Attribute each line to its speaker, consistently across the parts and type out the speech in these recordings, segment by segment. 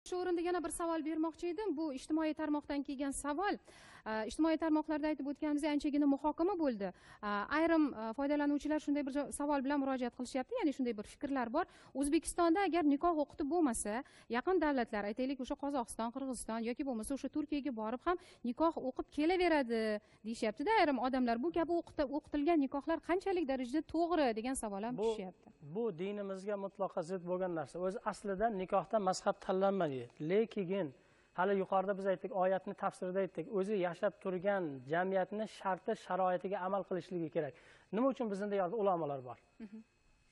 Speaker 1: Shu o'rinda yana bir savol bermoqchi edim. Bu ijtimoiy tarmoqdan kelgan savol. Ijtimoiy tarmoqlarda aytib o'tganimizdek anchagina muhokama bo'ldi. Ayrim foydalanuvchilar shunday bir savol bilan murojaat qilishyapti, ya'ni shunday bir fikrlar bor. O'zbekistonda agar nikoh o'qitib bo'lmasa, yaqin davlatlar, aytaylik, o'sha Qozog'iston, Qirg'iziston yoki bo'lmasa o'sha Turkiyaga borib ham nikoh o'qib kelaveradi deyishyapti-da ayrim odamlar. Bu kabi o'qitilgan nikohlar qanchalik darajada to'g'ri degan savol ham tushyapti.
Speaker 2: Bu dinimizga mutlaqo zid bo'lgan narsa. O'zi aslida nikohda mazhab tanlanmaydi. Lekin hali yuqorida biz aytdik, oyatni tafsirida aytdik, o'zi yashab turgan jamiyatni sharti sharoitiga amal qilishligi kerak. Nima uchun bizning diyorda ulamolar bor?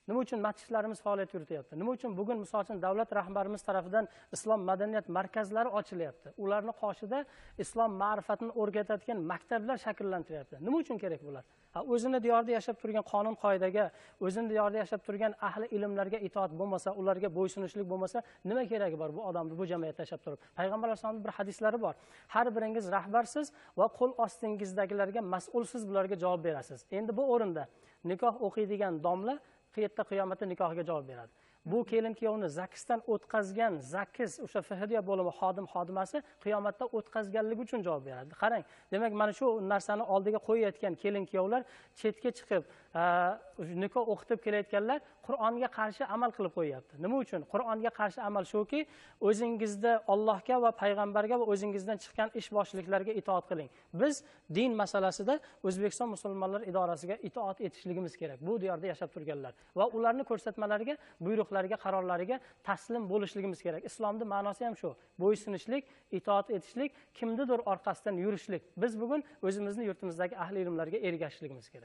Speaker 2: Nima uchun masjidlarimiz faoliyat yurityapti? Nima uchun bugun misol uchun davlat rahbarimiz tarafidan islom madaniyat markazlari ochilyapti? Ularni qoshida islom ma'rifatini o'rgatadigan maktablar shakllantirilyapti. Nima uchun kerak bular? Ha, o'zini diyorida yashab turgan qonun qoidaga, o'zini diyorida yashab turgan ahli ilmlarga itoat bo'lmasa, ularga bo'ysunishlik bo'lmasa, nima keragi bor bu odamni bu jamiyatda yashab turib? Payg'ambar alayhissalomning bir hadislari bor. Har biringiz rahbarsiz va qo'l ostingizdagilarga mas'ulsiz, bularga javob berasiz. Endi bu o'rinda nikoh o'qiydigan domla qayerda qiyomatda nikohga javob beradi. Bu kelin kuyovni zakisdan o'tkazgan zakiz o'sha FHDYO bo'limi xodim xodimasi qiyomatda o'tkazganligi uchun javob beradi. Qarang, demak mana shu narsani oldiga qo'yayotgan kelin kuyovlar chetga chiqib, nikoh o'qitib kelayotganlar Qur'onga qarshi amal qilib qo'yapti. Nima uchun? Qur'onga qarshi amal shuki, o'zingizda Allohga va payg'ambarga va o'zingizdan chiqqan ish boshliqlarga itoat qiling. Biz din masalasida O'zbekiston musulmonlar idorasiga itoat etishligimiz kerak. Bu diyorda yashab turganlar va ularning ko'rsatmalariga, buyruqlariga, qarorlariga taslim bo'lishligimiz kerak. Islomning ma'nosi ham shu. Bo'ysunishlik, itoat etishlik, kimnidir orqasidan yurishlik. Biz bugun o'zimizni yurtimizdagi ahli ilmlarga ergashishligimiz kerak.